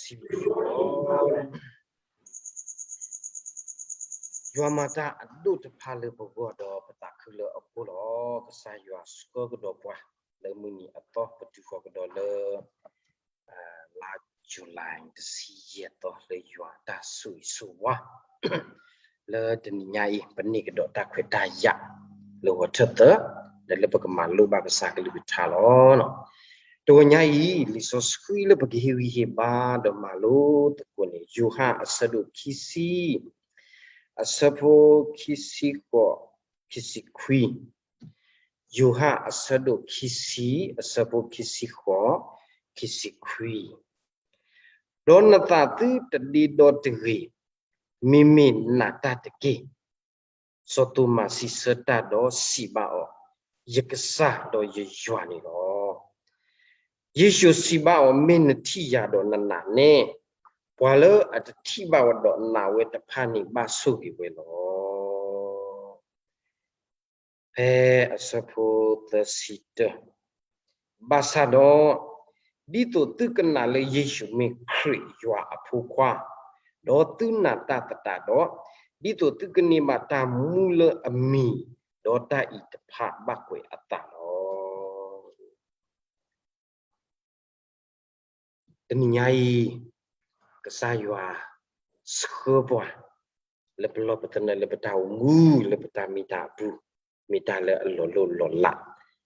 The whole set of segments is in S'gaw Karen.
ပထံၣ်ဘၣ်ယွၤလီၤ. ယွၤမၤတၢ်အဒိၣ်တဖၣ်လၢပဂီၢ်ဒီးပသးခုလၢအဃိလီၤ. ကစၢ်ယွၤဆှၢကဒီးပှၤ လၢမုၢ်နံၤအသီ ပတုၤဃီၤကဒီးလၢ လါယူၤလံ တဆံယဲၢ်သီ လၢယွၤအတၢ်ဆိၣ်ဂ့ၤဆိၣ်ဝါ လၢတနံၤညါအံၤ ပန့ၢ်ကဒီးတၢ်ခွဲးတၢ်ယာ် လၢဂီၤထၢၣ်သၢ ဒီးလၢပကမၤလိဘၣ်ကစၢ်ကလုၢ်ကထါလီၤ. တဂီၤညါအံၤ လံာ်စီဆှံလၢပကဟ့ၣ်ဂံၢ်ဟ့ၣ်ဘါ ဒီးမၤလိသကိးန့ၣ် ယိၤဟၣ်အဆၢဒိၣ်ခံဆံ အဆၢဖိခံဆံဃိး ခံဆံခွံ, ယိၤဟၣ်အဆၢဒိၣ်ခံဆံ အဆၢဖိခံဆံဃိး ခံဆံခွံ, ဒီးနသးသုတဒ့ဒီတဂ့ၤ, မ့မ့ၢ်နာ်တၢ်တက့ၢ်. စီၤသိၤမၤစံးဆၢတၢ်ဒီးစံးဘၣ်အီၤ, ယကစၢ်ဒီးယယွၤန့ၣ်လီၤ. ယ့ၣ်ၡူးစံးဘၣ်အီၤ, မ့ၢ်နထံၣ်ယၤဒီးနနာ်န့ၣ်, ပှၤလၢအတထံၣ်ဘၣ်ဝဲဒီးနာ်ဝဲတဖၣ်န့ၣ် ဘၣ်ဆိၣ်ဂ့ၤဝဲလီၤ. ဖဲအဆၢဖိသၢဆံတၢ, ဘၣ်ဆၣ်ဒီး ဒ်သိးသုကနာ်လၢယ့ၣ်ၡူးမ့ၢ်ခရံာ်ယွၤအဖိခွါ, ဒီးသုနာ်တၢ်သတးဒီး, ဒ်သိးသုကန့ၢ်ဘၣ်တၢ်မူလၢအမံၤ, ဒီးတၢ်အံၤတဖၣ်ဘၣ်ကွဲးအသးလီၤ. တနံၤညါအံၤ ကစၢ်ယွၤဆှၢပှၤ လၢပလီၢ်ပသနၢၣ် လၢပတၢ်အိၣ်မူ လၢပတၢ်မ့ၢ်တၢ်အပူၤ, မ့ၢ်တၢ်လၢအလီၤလိၢ်လီၤလး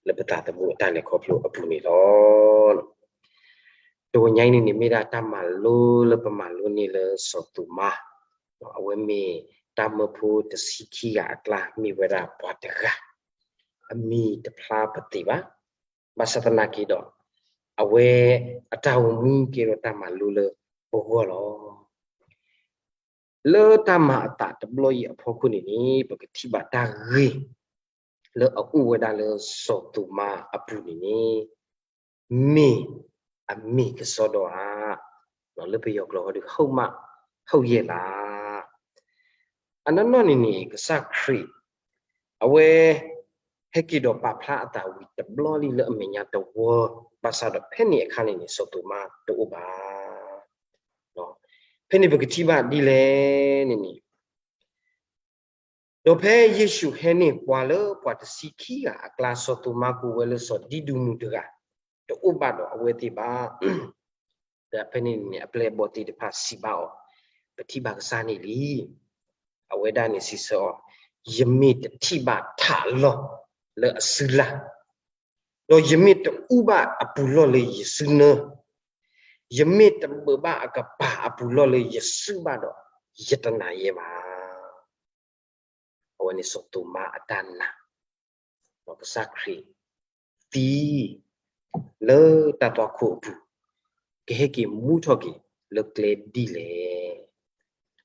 လၢပသးသမူအတၢ်လဲၤခီဖျိအပူၤန့ၣ်လီၤ. တဂီၤညါအံၤန့ၣ်န့ၣ် မ့ၢ်ဒၣ်တၢ်မၤလိလၢပမၤလိန့ၢ်လၢစီၤသိၤမါ, အဝဲမ့ၢ်တၢ်မၢဖိတဆံခံဂၤအကျါ မ့ၢ်ဝဲဒၣ်ပှၤတဂၤ, အမံၤတဖျါပသ့ၣ်ဘၣ်. ဘၣ်ဆၣ်သနာ်က့ဒီး အဝဲအတၢ်အိၣ်မူကဲထီၣ်တၢ်မၤလိလၢပဂီၢ်လီၤ. လၢတၢ်မၤအသးတဘျီအံၤအဖီခိၣ်န့ၣ်န့ၣ် ပကထံၣ်ဘၣ်တၢ်ဂ့ၢ် လၢအအိၣ်ဝဲဒၣ်လၢစီၤသိၤမါအပူၤန့ၣ်န့ၣ် မ့ၢ်အမ့ၢ်ကစီဒီဧါ, လၢပယီၤကျိာ်ဃီဒီး ဟုတ်မှ ဟုတ်ရဲ့လား. အနီၢ်နီၢ်န့ၣ်န့ၣ် ကစၢ်ခရံာ် အဝဲ ဟဲက့ၤဒီးပာ်ဖျါအသးဝံၤတဘျီလံလၢအမဲာ်ညါတဝီ, ဘၣ်ဆၣ်ဒီးဖဲန့ၣ်အခါန့ၣ်န့ၣ် စီၤသိၤမါတအိၣ်ဘၣ်. ဖဲန့ၣ်ပကထံၣ်ဘၣ်ဒ်လဲၣ်န့ၣ်န့ၣ် ဒီးဖဲယ့ၣ်ၡူးဟဲန့ၢ်ပှၤလၢပှၤတဆံခံဂၤအကျါ စီၤသိၤမါကိးဝဲလၢစီၤဒံဒူမူးတဂၤ တအိၣ်ဘၣ်ဒီးအဝဲသ့ၣ်ဘၣ်. ဒီးဖဲန့ၣ်န့ၣ် အပျဲၢ်အဘီၣ်သ့ၣ်တဖၣ်စံးဘၣ်အီၤ, ပထံၣ်ဘၣ်ကစၢ်န့ၣ်လံ. အဝဲဒၣ်န့ၣ်စံးဆၢအီၤ, ယမ့ၢ်တထံၣ်ဘၣ်ထးလီၢ်လၢအစုလၢ်, ဒီးယမ့ၢ်တအူဘၣ်အပူၤလီၢ်လၢယစုနၢ, ယမ့ၢ်တဘၢးဘၣ်အကပၤအပူၤလီၢ်လၢယစုဘၣ်ဒီး ယတနာ်ယဲဘၣ်. အဝဲန့ၣ်စီၤသိၤမါအတၢ်နာ် ဒီးကစၢ်ခရံာ်သံလၢတၢ်သွၣ်ခိၣ်အပူၤ ကဟဲက့ၤမူထီၣ်က့ၤလၢကျဲဒ်လဲၣ်.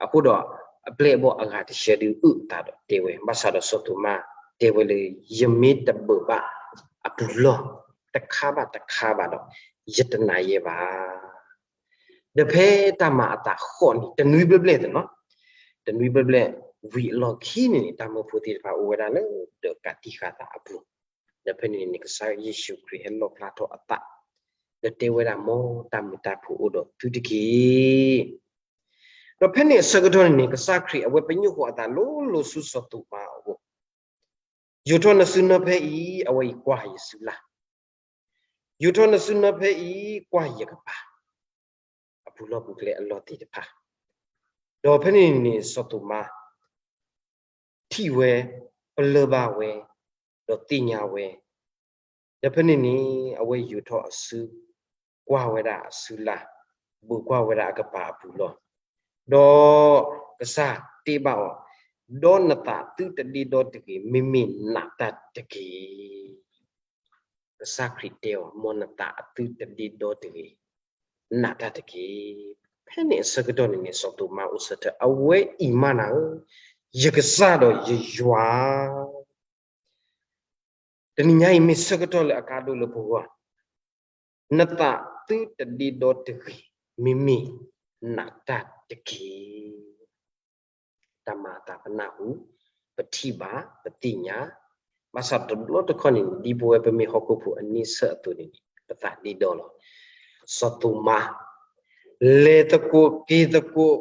အဃိဒီး အပျဲၢ်အဘီၣ်အဂၤတဆၢဒုးအုၣ်အသးဒီးတဲဝဲ, ဘၣ်ဆၣ်ဒီးစီၤသိၤမါတဲဝဲလၢ ယမ့ၢ်တဘၢးဘၣ်အပူၤလီၢ် တခါဘၣ်တခါဘၣ်ဒီး ယတနာ်ယဲဘၣ်. ဒီးဖဲတၢ်မၤအသးဃိးနံၣ် တနွံဘျဲၣ်ဘျဲၣ်သနီၤ, တနွံဘျဲၣ်ဘျဲၣ်ဝံၤအလီၢ်ခံန့ၣ်န့ၣ် တၢ်မၢဖိသ့ၣ်တဖၣ်အိၣ်ဝဲဒၣ်လၢဒၢးကးတံၢ်ဃာ်သးအပူၤ, ဒီးဖဲန့ၣ်န့ၣ် ကစၢ်ယ့ၣ်ၡူးခရံာ်ဟဲလီၣ်ဖျါထီၣ်အသး ဒီးတဲဝဲဒၣ် မ်တၢ်မုာ်တၢ်ဖိအိၣ်ဒီးသုတက့ၢ်. ဒီးဖဲန့ၣ်အဆၢကတီၢ်န့ၣ်န့ၣ် ကစၢ်ခရံာ်အဝဲပညိၣ်ဃီၤအသးလိၤလိၤဆူစီၤသိၤမါအအိၣ်, ယိးထီၣ်နစုနၢဖဲအံၤ အဝဲအံၤကွၢ်ယစုလၢ်, ယိးထီၣ်နစုနၢဖဲအံၤ ကွၢ်ယကပၤ အပူၤလီၢ်ပူၤကျဲအလီၢ်သ့ၣ်တဖၣ်, ဒီးဖဲန့ၣ်န့ၣ် စီၤသိၤမါ ထံၣ်ဝဲ, ပလၢၢ်ဘၣ်ဝဲ, ဒီးသ့ၣ်ညါဝဲ, ဒီးဖဲန့ၣ်န့ၣ် အဝဲယိးထီၣ်အစု, ကွၢ်ဝဲဒၣ်အစုလၢ်, ဘုးကွၢ်ဝဲဒၣ်အကပၤအပူၤလီၢ်, ဒီးကစၢ်တဲဘၣ်အီၤ, ဒီးနသးသုတဒ့ဒီတဂ့ၤ, မ့မ့ၢ်နာ်တၢ်တက့ၢ်. ကစၢ်ခရံာ်တဲအီၤ မ်နသးအသုတဒ့ဒီတဂ့ၤ, နာ်တၢ်တက့ၢ်. ဖဲန့ၣ်အဆၢကတီၢ်န့ၣ်န့ၣ် စီၤသိၤမါအိၣ်ဆၢထၢၣ်, အဝဲအံၤမးနၤဧၢ, ယကစၢ်ဒီးယယွၤ တနံၤညါအံၤမ့ၢ်ဆၢကတီၢ်လၢအကါဒိၣ်လၢပဂီၢ်, နသးသုတဒ့ဒီတဂ့ၤ, မ့မ့ၢ်နာ်တၢ်တက့ၢ်. တၢ်မၤအသးပနၢ်ဟူ, ပထံၣ်ဘၣ်, ပသ့ၣ်ညါ, ဘၣ်ဆၣ်တဘျီတခီၣ်န့ၣ် ဒ်ပဝဲပမ့ၢ်ဟီၣ်ခိၣ်ဖိအန့ဆၢၣ်အသိးန့ၣ်န့ၣ် ပသးဒ့ဒီလီၤ. စီၤသိၤမါ လဲၤသကိးက့ၤသကိး,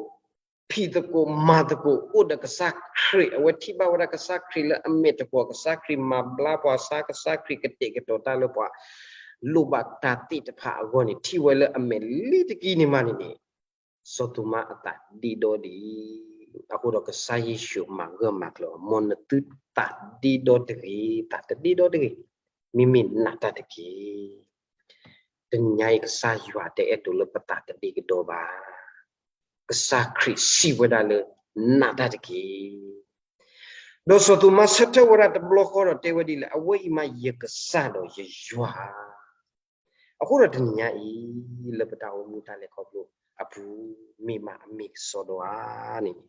ဖံးသကိးမၤသကိး အိၣ်ဒီးကစၢ်ခရံာ်, အဝဲထံၣ်ဘၣ်ဝဲဒၣ်ကစၢ်ခရံာ်လၢအမဲာ်တကွီၤ, ကစၢ်ခရံာ်မၤဘျါပှၤ, ကစၢ်ခရံာ်ကတဲာ်ကတီၤတၢ်လၢပှၤလိၣ်ဘၣ်တၢ်သ့ၣ်တဖၣ်အဂီၢ်န့ၣ် ထံၣ်ဝဲလၢအမဲာ်လံတကံၢ်န့ၣ်မးန့ၣ်န့ၣ်, စီၤသိၤမါအသးဒ့ဒီဒံး. အဃိဒီးကစၢ်ယ့ၣ်ၡူးမၤဂၢၢ်မၤကျၢၤအီၤ, မ်နသုသးဒ့ဒီတဂ့ၤ, သးတဒ့ဒီတဂ့ၤ, မ့မ့ၢ်နာ်တၢ်တက့ၢ်. တနံၤညါအံၤ ကစၢ်ယွၤတအဲၣ်ဒိးလၢပသးတဒ့ကဒီဘၣ်. ကစၢ်ခရံာ်စံးဝဲဒၣ်လၢ နာ်တၢ်တက့ၢ်. ဒီးစီၤသိၤမါဆၢထၢၣ်ဝဲဒၣ်တဘျီဃီဒီးတဲဝဲဒ်လဲၣ်, အဝဲအံၤမးယကစၢ်ဒီးယယွၤ. အဃိဒီးတနံၤညါအံၤ လၢပတၢ်အိၣ်မူတၢ်လဲၤခီဖျိအပူၤ မ့ၢ်မးအမ့ၢ်ကစီဒီဧါန့ၣ်,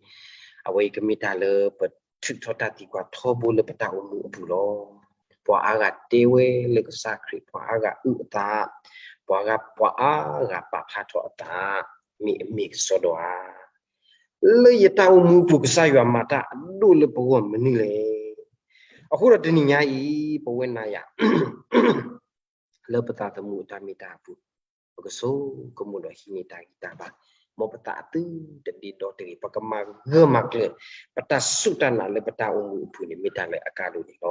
အဝဲအံၤကမ့ၢ်တၢ်လၢပထုးထီၣ်တၢ်သံကွၢ်ထီဘိလၢပတၢ်အိၣ်မူအပူၤလီၤ. ပှၤအါဂၤတဲဝဲလၢကစၢ်ခရံာ်, ပှၤအါဂၤအုၣ်အသး, ပှၤဂၤ ပှၤအါဂၤပာ်ဖျါထီၣ်အသး, မ့ၢ်အမ့ၢ်ကစီဒီဧါ. လၢယတၢ်အိၣ်မူအပူၤ ကစၢ်ယွၤမၤတၢ်အဒိၣ်လၢပဂီၢ်မနုၤလဲၣ်. အဃိဒီးတနံၤညါအံၤ ပဝဲနၤယၤ လၢပသးသမူအတၢ်မ့ၢ်တၢ်အပူၤ, ပကဆိကမိၣ်ဒီးဟံးန့ၢ်တၢ်ဂံၢ်တၢ်ဘါ, မ်ပသးအသုတဒ့ဒီတဂ့ၤ, ပကမၤဂၢၢ်မၤကျၢၤ ပတၢ်စူၢ်တၢ်နာ်လၢပတၢ်အိၣ်မူအပူၤန့ၣ် မ့ၢ်တၢ်လၢအကါဒိၣ်န့ၣ်လီၤ.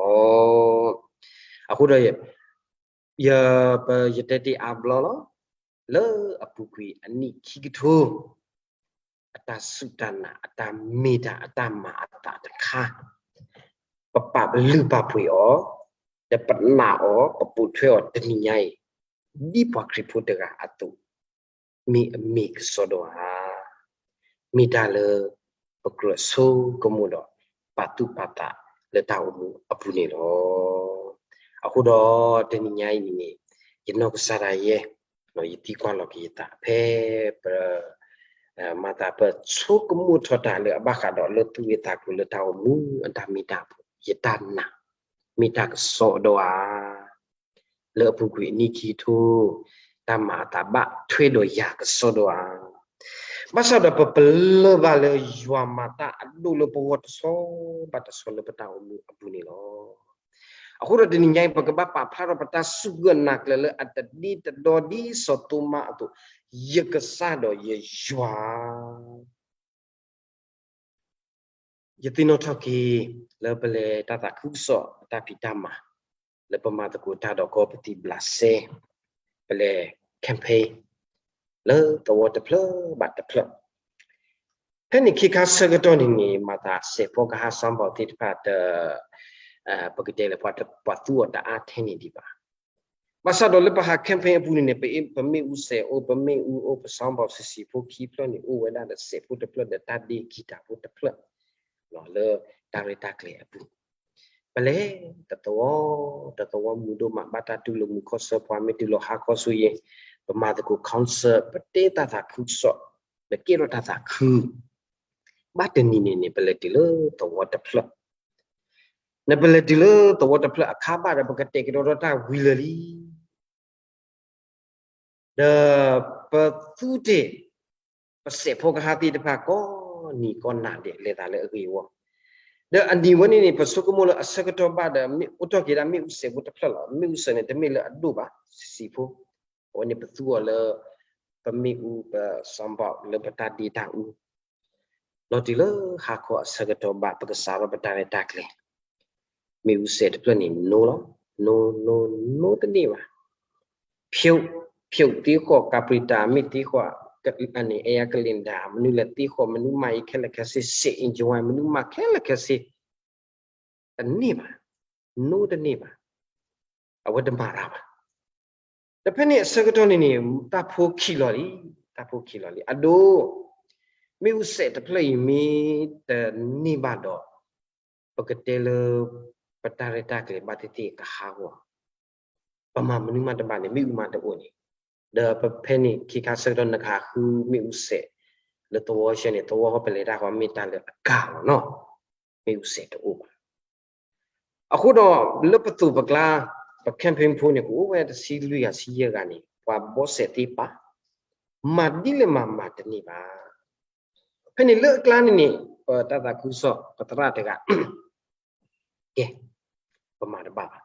အဃိဒီး ယ ပ ယတဲတ့ၢ်အါဘျီလီၤ. လၢအပူၤကွံာ်အနံၣ်ခံကထိ အတၢ်စူၢ်တၢ်နာ် အတၢ်မ့ၢ်တၢ် အတၢ်မၤအသးတခါ, ပပာ်လုၢ်ပာ်ပှ့ၤအီၤ, ဒီးပနာ်အီၤ, ပပိာ်ထွဲအီၤတနံၤညါအံၤ, ဒ်ပှၤခရံာ်ဖိတဂၤအသိး, မ့ၢ်အမ့ၢ်ကစီဒီဧါ. မ့ၢ်တၢ်လၢ ပကြၢးဆိကမိၣ်ဒီး ပာ်သူၣ်ပာ်သးလၢတၢ်အိၣ်မူအပူၤန့ၣ်လီၤ. အဃိဒီးတနံၤညါအံၤန့ၣ်န့ၣ်, ယနီၢ်ကစၢ်ဒၣ်ယဲ, ယသံကွၢ်လီၤက့ၤယသး ဖဲပ မၤသးပဆိကမိၣ်ထီၣ်တၢ်လၢအဘၣ်ဃးဒီးလၢသူၣ်ဂ့ၢ်သးကျိၤလၢတၢ်အိၣ်မူအတၢ်မ့ၢ်တၢ်အပူၤ, ယတၢ်နာ် မ့ၢ်တၢ်ကစီဒီဧါ. လၢအပူၤကွံာ်အနံၣ်ခံကထိ, တၢ်မၤအသးဘၣ်ထွဲဒီးယၤကစီဒီဧါ. ဘၣ်ဆၣ်ဒီးပပလၢၢ်ဘၣ်လၢယွၤမၤတၢ်အဒိၣ်လၢပဂီၢ်တဆီဘၣ်တဆီလၢပတၢ်အိၣ်မူအပူၤန့ၣ်လီၤ. အဃိဒီးတနံၤညါအံၤ ပကဘၣ်ပာ်ဖျါထီၣ်ပတၢ်စူၢ်ကၢၢ်နာ်ကျၢၤလၢအတဒ့တဒီဒ်စီၤသိၤမါအသိး, ယကစၢ်ဒီးယယွၤ ယသ့ၣ်နီၣ်ထီၣ်က့ၤ လၢပလဲၤတၢ်သးခုကစီၣ်အတၢ်ဖံးတၢ်မၤ, လၢပမၤသကိးတၢ်ဒီးကီၢ်ပသံၣ်ဘျးစဲ, ပလဲၤ campaign လၢသဝီတဖျၢၣ်ဘၣ်တဖျၢၣ်. ဖဲန့ၣ်ခ့ခါဆၢကတီၢ်န့ၣ်န့ၣ် မၤသးစဲးဖီကဟၣ် sound box သ့ၣ်တဖၣ်တ ပကတဲလၢ ပှၤသူအီၤတအါထဲန့ၣ်ဒံးဘၣ်. ဘၣ်ဆၣ်ဒီးလၢပဟး campaign အပူၤန့ၣ်န့ၣ် ပမ့ၣ်အူစဲးအိၣ်, ပမ့ၣ်အူအိၣ်, ပ sound box စံးစံးဖိခံဖျၢၣ်န့ၣ် အိၣ်ဝဲဒၣ်ဒီးစဲးဖိတဖျၢၣ်ဒီးတၢ်ဒ့ကံၤတၢ်ဖိတဖျၢၣ် လီၤလၢတၢ်ရဲၣ်တၢ်ကျဲၤအပူၤ. ပလဲၤတသဝီ, တသဝီမုာ်ဒိၣ်မး ဘၣ်တၢ်တူၢ်လိာ်မုာ်ခီဆၢ, ပှၤမ့ၢ်တုၤလီၤဟါခီဆူယဲ, ပမၤသကိး concert, ပတဲတၢ်သးခုကစီၣ်, ပကဲထီၣ်တၢ်သးခု. ဘၣ်တနံၤန့ၣ်န့ၣ် ပလဲၤတုၤလၢသဝီတဖျၢၣ် နပလဲၤတုၤလၢသဝီတဖျၢၣ်အခါဘၣ်ဒီး ပကတဲာ်ကတီၤထီၣ်တၢ်ဝံၤလၢာ်လံ. ဒီးပသူတ့ၢ် ပစဲးဖီကဟၣ်သ့ၣ်တဖၣ်ကိးနံၤကိးနၤဒဲး လဲၤသးလၢအဂ့ၤအဝီ. ဒီးအနံၤဝဲန့ၣ်န့ၣ် ပဆိကမိၣ်လၢအဆၢကတီၢ်ဘၣ်ဒီး မ့ၢ်အိၣ်ထီၣ်က့ၤဒၣ်မ့ၣ်အူစဲးဖိတဖျၢၣ်လီၤ. မ့ၣ်အူစဲးန့ၣ် တမ့ၢ်လၢအဒိၣ်ဘၣ်, စံးစံးဖိ, အဝဲန့ၣ်ပသူအီၤလၢ ပမ့ၣ်အူ ပ sound box လၢပတၢ်ဒ့တၢ်အူ လီၤတုၤလၢဟါခီအဆၢကတီၢ်ဘၣ် ပကစးထီၣ်ပတၢ်ရဲၣ်တၢ်ကျဲၤ, မ့ၣ်အူစဲးတဖျၢၣ်န့ၣ် နိလီၤ, နိ နိ နိတန့ၢ်ဘၣ်. ဖၠိး, ဖၠိးသ့ဃီး, ကးပြံးတၢ်မ့ၢ်သ့ဃီး, အဲယၤကလ့ၣ်ဒၣ် မနုၤလဲၤသ့ဃီး, မနုၤမၤအံၤခဲလၢာ်ခဲဆ့, စဲး engine မနုၤမၤခဲလၢာ်ခဲဆ့ တန့ၢ်ဘၣ်, နိတန့ၢ်ဘၣ်, အဝဲတမၤတၢ်ဘၣ်. ဒီးဖဲန့ၣ်အဆၢကတီၢ်န့ၣ်န့ၣ် တၢ်ဖိခံးလီၤလံ, တၢ်ဖိခံးလီၤလံ. အဒိ, မ့ၣ်အူစဲးတဖျၢၣ်အံၤမ့ၢ်တန့ၢ်ဘၣ်ဒီး ပကတဲလၢ ပတၢ်ရဲၣ်တၢ်ကျဲၤဘၣ်သ့ၣ်သ့ၣ်ကဟးဂီၤ, ပမၤမနုၤမးတဘၣ်န့ၣ် မ့ၣ်အူမးတအိၣ်န့ၣ်, ဒီးဖဲန့ၣ်ခ့ခါဆၢကတီၢ်နကဟးဃုမ့ၣ်အူစဲး လၢသဝီဆဲန့ၣ် သဝီဃီပလဲၤတၢ်ဃီမ့ၢ်တၢ်လၢအကါလီၤနီၤ, မ့ၣ်အူစဲးတအိၣ်ဘၣ်. အဃိဒီးလၢပသိးပကျါ ပ campaign ဖိန့ၣ် ကအိၣ်ဝဲတဆံလွံၢ်ဂၤဆံယဲၢ်ဂၤန့ၣ် ပှၤဘီစဲးသ့ပာ်, မၤဒ်လဲၣ်မၤမၤတန့ၢ်ဘၣ်. ဖဲန့ၣ်လၢအကျါန့ၣ်န့ၣ် ပတၢ်သးခုကစီၣ် ပသရၣ်တဂၤ ကဲ, ပမၤတဘၣ်ဘၣ်.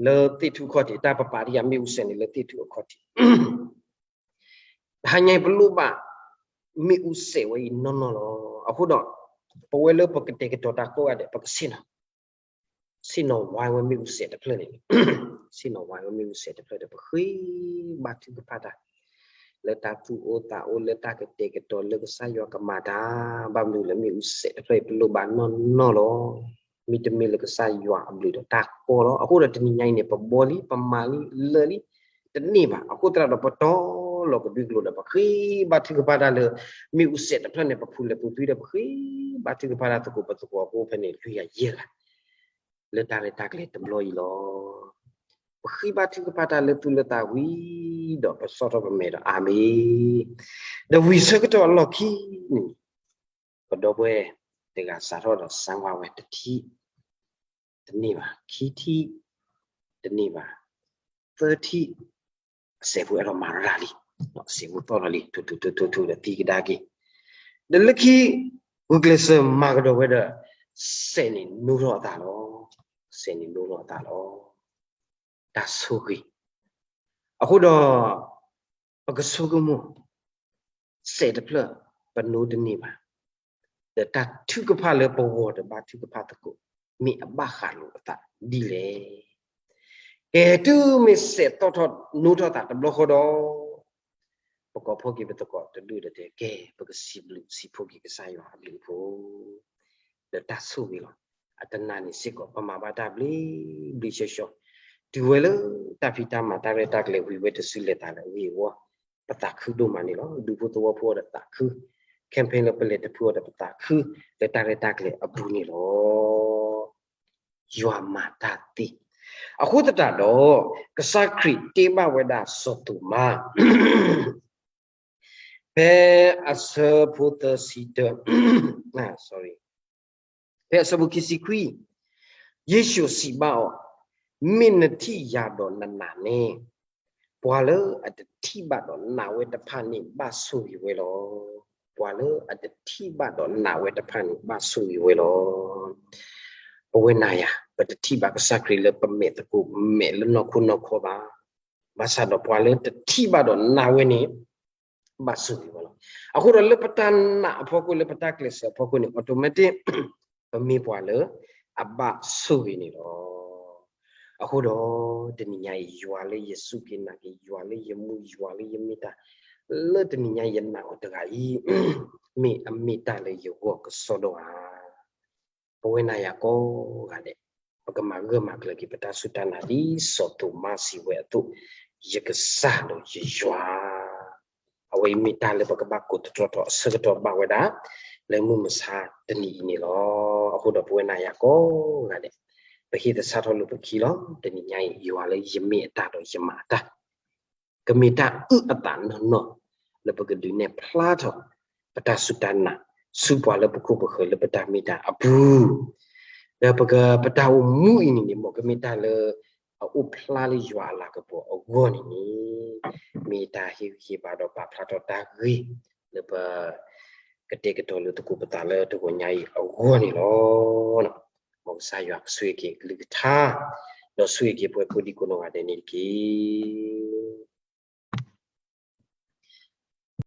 လၢသ့ၣ်ထူၣ်အခီၣ်ထံး တၢ်ပပာ်ဒံးယၤမ့ၣ်အူစဲးန့ၣ် လၢသ့ၣ်ထူၣ်အခီၣ်ထံး တဟါညါအံၤပလိၣ်ဘၣ် မ့ၣ်အူစဲးဝဲအံၤနီၢ်နီၢ်လီၤ. အဃိဒီး ပဝဲလၢပကတဲာ်ကတီၤတၢ်ကိးဂၤဒဲး ပကဆ့ၣ်နီၤ ဆ့ၣ်နီၤဝါဝဲ မ့ၣ်အူစဲးတဖျၢၣ်န့ၣ်, ဆ့ၣ်နီၤဝါဝဲ မ့ၣ်အူစဲးတဖျၢၣ်ဒီး ပဃ့ဘါထုကဖၣ်တၢ် လၢတၢ်သူၣ်အိၣ်သးအိၣ် လၢတၢ်ကတဲာ်ကတီၤ လၢကစၢ်ယွၤကမၤတၢ်, ဘၣ်မနုၤလဲၣ် မ့ၣ်အူစဲးတဖျၢၣ်အံၤ ပလိၣ်ဘၣ်နီၢ်နီၢ်လီၤ. မ့တမ့ၢ်လၢကစၢ်ယွၤအဘျုးဒီးတၢ်ကီလီၤ. အဃိဒီးတနံၤညါအံၤန့ၣ် ပဘှီလံ ပမၤလံ လၢာ်လံ တန့ၢ်ဘၣ်. အဃိသတးဒီး ပတီၢ်လီၤကဒွံကျိာ်ဒီး ပဃ့ဘါထုကဖၣ်တၢ်လၢ မ့ၣ်အူစဲးတဖျၢၣ်န့ၣ် ပဖူလဲၤပူၤသွံဒီး ပဃ့ဘါထုကဖၣ်တၢ်သကိးပသကိးအဃိ ဖဲန့ၣ်လွံၢ်ဂၤယဲၢ်ဂၤ လၢတၢ်ရဲၣ်တၢ်ကျဲၤတဘျီအံၤလီၤ. ပဃ့ဘါထုကဖၣ်တၢ်လၢသူၣ်လၢသးဝံၤဒီး ပဆီၣ်ထီၣ်ပမဲာ်ဒီး အၤမ့ၣ်. ဒီးဝံၤဆၢကတီၢ်အလီၢ်ခံန့ၣ် ပဒီပုၢ်ဝဲၢ်တဂၤစးထီၣ်ဒီး စၢဝါဝဲတထံၣ် တန့ၢ်ဘၣ်, ခံထံၣ် တန့ၢ်ဘၣ်, သၢထံၣ် အစဲးဖိအဲၣ်ဒိးမၤရၤလံ, စဲးဖိသီၣ်ထီၣ်လံ ထူထူထူထူထူဒီးသံကဒါက့ၤ, ဒီးလၢခံ ဂုာ်ကျဲးစၢးမၤကဒီးဝဲဒီး စဲးန့ၣ်နိထီၣ်အသးလီၤ. စဲးန့ၣ်နိထီၣ်အသးလီၤ. တၢ်ဆိၣ်ဂ့ၤ, အဃိဒီး ပကဆိကမိၣ် စဲးတဖျၢၣ် ပနိတန့ၢ်ဘၣ်, ဒီးတၢ်ထုကဖၣ်လၢပဂီၢ်ဒီးဘါထုကဖၣ်သကိး မ့ၢ်အဘၣ်ဃးလိာ်အသးဒ်လဲၣ်. ကဲ တုၤမ့ၢ်စဲးသီၣ်ထီၣ်နိထီၣ်သးတဘျီဃီဒီး ပကိးဖှိၣ်က့ၤပသကိးတဒူၣ်ဒီးတဲ ကဲ ပကစံးဘျုးစံးဖှိၣ်က့ၤကစၢ်ယွၤအဘျုးအဖှိၣ် ဒီးတၢ်ဆိၣ်ဂ့ၤလီၤ. အတနၤန့ၣ်စ့ၢ်ကီး ပမၤဘၣ်တၢ်ဘျ့ဘျ့ဆှီဆှီ, တုၤဝဲလၢတၢ်ဖံးတၢ်မၤတၢ်ရဲၣ်တၢ်ကျဲၤဝံၤဝဲတစုလဲၤသးလၢအဂ့ၢ်အဝီ, ပသးခုဒိၣ်မးန့ၣ်လီၤ. ဒူဖိသဝီဖိအီၤဒီးသးခု, campaign လၢပလဲၤတဖုအီၤဒီးပသးခု, လၢတၢ်ရဲၣ်တၢ်ကျဲၤအပူၤန့ၣ်လီၤ. ယွၤမၤတၢ်သ့. အဃိသတးဒီး ကစၢ်ခရံာ်တ့ဘၣ်ဝဲဒၣ်စီၤသိၤမါ ဖဲအဆၢဖိသၢဆံတၢ, ဖဲအဆၢဖိခံဆံခွံ, ယ့ၣ်ၡူးစံးဘၣ်အီၤ, မ့ၢ်နထံၣ်ယၤဒီးနနာ်န့ၣ်, ပှၤလၢအတထံၣ်ဘၣ်ဒီးနာ်ဝဲတဖၣ်န့ၣ် ဘၣ်ဆိၣ်ဂ့ၤဝဲလီၤ. ပှၤလၢအတထံၣ်ဘၣ်ဒီးနာ်ဝဲတဖၣ်န့ၣ် ဘၣ်ဆိၣ်ဂ့ၤဝဲလီၤ. ပဝဲနၤယၤ ပတထံၣ်ဘၣ်ကစၢ်ခရံာ်လၢပမဲာ်သကိးမဲာ်လၢနီၢ်ခိနီၢ်ခီဘၣ်. ဘၣ်ဆၣ်ဒီးပှၤလၢတထံၣ်ဘၣ်ဒီးနာ်ဝဲန့ၣ် ဘၣ်ဆိၣ်ဂ့ၤဝဲလီၤ. အဃိဒီးလၢပတၢ်နာ်အဖီခိၣ် လၢပတၢ်ကျဲးစၢးအဖီခိၣ်န့ၣ် automatic ပမ့ၢ်ပှၤလၢအဘၣ်ဆိၣ်ဂ့ၤန့ၣ်လီၤ. အဃိဒီး တနံၤညါအံၤ ယွၤလၢယစူၢ်က့ၤနာ်က့ၤ ယွၤလၢယမူ ယွၤလၢယမ့ၢ်တၢ် လၢတနံၤညါယနာ်အီၤတဂၤအံၤ မ့ၢ်အမ့ၢ်တၢ်လၢယဂီၢ်ကစီဒီဧါ. ပဝဲနၤယၤကိးဂၤဒဲး ပကမၤဂၢၢ်မၤကျၢၤက့ၤ ပတၢ်စူၢ်တၢ်နာ်ဒ်စီၤသိၤမါစံးဝဲအသိး, ယကစၢ်ဒီးယယွၤ အဝဲအံၤမ့ၢ်တၢ်လၢပကဘၣ်ကိးသတြီထီၣ်အဆၢကတီၢ်ဘၣ်ဝဲဒၣ် လၢမုၢ်မဆါတနံၤအံၤန့ၣ်လီၤ. အဃိဒီးပဝဲနၤယၤကိးဂၤဒဲး ပဟ့ၣ်သဆၣ်ထီၣ်လိာ်ပခံလီၤ. တနံၤညါအံၤ ယွၤလၢယမ့ၢ်အတၢ်ဒီးယမၤအတၢ် ကမ့ၢ်တၢ်အုၣ်အသးနီၢ်နီၢ် လၢပကဒုးနဲၣ်ဖျါထီၣ် ပတၢ်စူၢ်တၢ်နာ် ဆူပှၤလၢပခိၣ်ပဃၢၤလၢပတၢ်မ့ၢ်တၢ်အပူၤ, ဒီးပက ပတၢ်အိၣ်မူအံၤန့ၣ်န့ၣ် မ်ကမ့ၢ်တၢ်လၢ အအိၣ်ဖျါလၢယွၤအလၤကပီၤအဂီၢ်န့ၣ်န့ၣ် မ့ၢ်တၢ်ဟ့ၣ်ဂံၢ်ဟ့ၣ်ဘါဒီးပာ်ဖျါထီၣ်တၢ်ဂ့ၢ် လၢပ ကတဲာ်ကတီၤလၢသကိးပသးလၢတဂီၤညါအံၤအဂီၢ်န့ၣ်လီၤ. မ်ကစၢ်ယွၤကဆိၣ်ဂ့ၤက့ၤအကလုၢ်ကထါ ဒီးဆိၣ်ဂ့ၤက့ၤပှၤကိးဒံကိးနီၢ်ဂၤဒဲးန့ၣ်တက့ၢ်.